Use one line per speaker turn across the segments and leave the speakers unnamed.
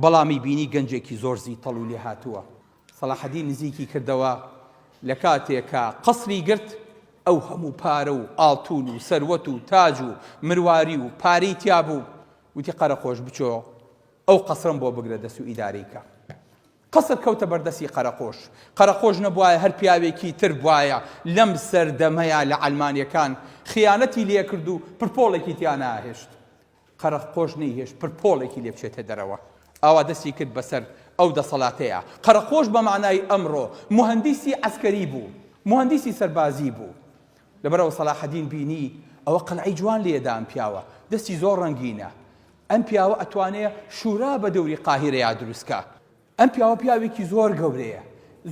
بەڵامی بینی گەنجێکی زۆر زیتەڵ و لێهاتووە. سەڵاحەدین نزیکی کردەوە، لە کاتێکا قەسری گرت، ئەو هەموو پارە و ئاڵتوون و سەروەت و تاج و مرواری و پارەی تیا بوو، وتی قەرەقۆش بچۆ ئەو قەسرەم بۆ بگرە دەست و ئیدارەی کە. قەسر کەوتە بەردەستی قەرەقۆش. قەرەقۆش نەبوایە هەر پیاوێکی تر بوایە لەم سەردەمەیا لە عەلمانیەکان خیانەتی لێکرد و پرپۆڵێکی تیا ناهێشت. قەرەقۆش نەیهێشت پرپۆڵێکی لێ بچێتە دەرەوە. ئاوا دەستی کرد بەسەر ئەو دەسەڵاتەیا. قەرەقۆش بە مەعنای ئەمڕۆ موهەندیسی عەسکەری بوو. موهەندیسی سەربازی بوو. لەبەرئەوە سەلاحەدین بینی ئەوە قەلعەی جوان لێدا ئەم پیاوە. دەستی زۆر ڕەنگینە. ئەم پیاوە ئەتوانێ شورا بە دەوری قاهیرەیا دروست کا. ئەم پیاوە پیاوێکی زۆر گەورەیە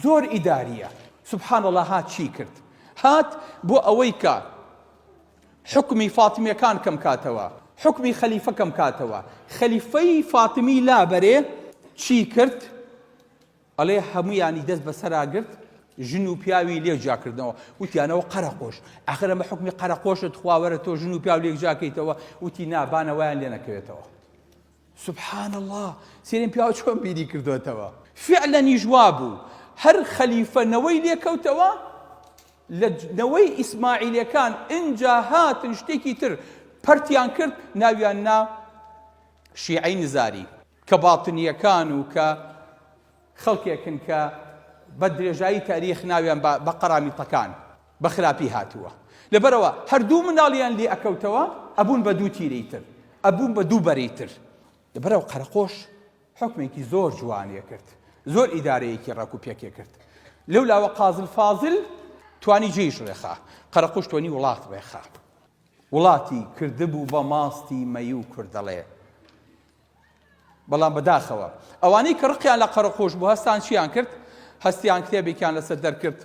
زۆر ئیداریە. سبحان اللە هات چی کرد؟ هات بۆ ئەوەی کە حوکمی فاتمیەکان کەم کاتەوە، حوکمی خەلیفە کەم کاتەوە، خەلیفەی فاتمی لابەرێ، چی کرد؟ ئەڵێ هەموویانی دەست بەسەرا گرت ژن و پیاوی لێک جیا کردنەوە وتیانەوە قەرەقۆش ئاخر ئەمە حوکمی قەرەقۆشە تخوا وەرە تۆ ژن و پیاو لێک جیا کەیتەوە وتی نا با نەوەیان لێ نەکەوێتەوە سبحان اللە سێرین پیاو چۆن بیری کردوێتەوە فعلەنیش وابوو هەر خەلیفە نەوەی لێکەوتەوە لە نەوەی ئیسماعیلەکان ئینجا هاتن شتێکی تر پەرتیان کرد ناویان نا شیعەی نزاری کە باتنیەکان و کە خەڵکێکن کە بە درێژایی تاریخ ناویان بە قەرامیتەکان بە خراپی هاتووە لەبەرەوە هەر دوو مناڵیان لێ ئەکەوتەوە ئەبوون بە دوو تیرەی تر ئەبوون بە دوو بەرەی تر لەبەرەوە قەرەقۆش حوکمێکی زۆر جوانێ کرد زۆر ئیدارەیەکی ڕێک و پێکێ کرد لەو لاوە قازل فازل توانی جێیش ڕێخا قەرەقوش توانی وڵات ڕێخا وڵاتی کردبوو بە ماستی مەیو کوردەڵێ بەڵام بەداخەوە ئەوانەی کە ڕقیان لە قەرەقۆش بوو هەستان چیان کرد؟ هەستیان کتێبێکیان لەسەر دەرکرد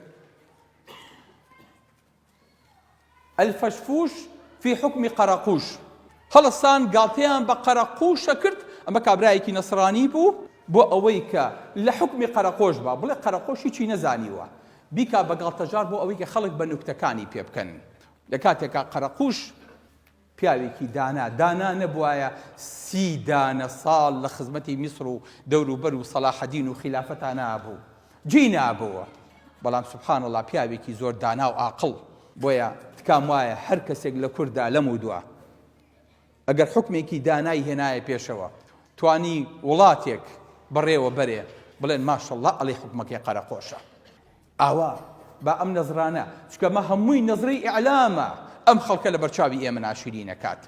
الفشفوش فی حکمی قەرەقوش هەڵەسان گاڵتەیان بە قەرەقوشە کرد ئەمە کابرایەکی نەسرانی بوو بۆ ئەوەی کە لە حکمی قەرەقۆش با بڵێ قەرەقۆش هیچی نەزانیوە بیکا بە گاڵتەجار بۆ ئەوەی کە خەڵک بە نوکتەکانی پێ بکەن لە کاتێکا قەرەقوش پیاوێکی دانا، دانا نەبوایە سی دانە ساڵ لە خزمەتی میسر و دەوروبەر و سەلاحەدین و خیلافەتا نابوو، جێی نابۆوە، بەڵام سبحان اللە پیاوێکی زۆر دانا و ئاقڵ. بۆیە تکام وایە هەر کەسێک لە کورددا لەمەودوا ئەگەر حوکمێکی دانای هێنایە پێشەوە توانی وڵاتێک بەڕێوە بەرێ بڵێن ماشەڵڵا ئەڵێ حوکمەکەی قەرەقۆشە. ئاوا با ئەم نەزرانە، چونکە ئەمە هەمووی نەزرەی ئیعلامە، ئەم خەڵکە لەبەر چاوی ئێمە ناشیرین ئەکات.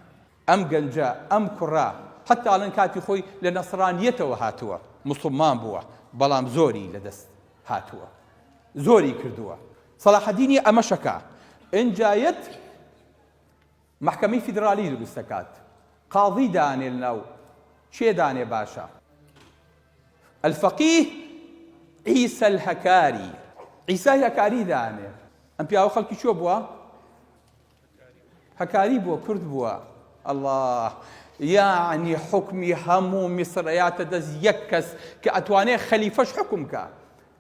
ئەم گەنجە، ئەم کوڕە، حەتتا ئەڵێن کاتی خۆی لە نەسرانیەتەوە هاتووە، موسڵمان بووە، بەڵام زۆری لە دەست هاتووە، زۆری کردووە. سەڵاحەدینی ئەمەش ئەکا. ئینجا یەت مەحکەمەی فیدرالی دروست دەکات قاضی دانێ لەناو کێ دانێ باشە الفقیه عیسى الهکاری عیسای هەکاری دانێ ئەم پیاوە خەڵکی چۆ بووە هەکاری بووە کورد بووە الله یعنی حکمی هەموو میسرەیاتە دەست یەک کەس کە ئەتوانێ خەلیفەش حکم کە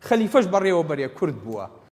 خەلیفەش بەڕێوە بەرێ کورد بووە.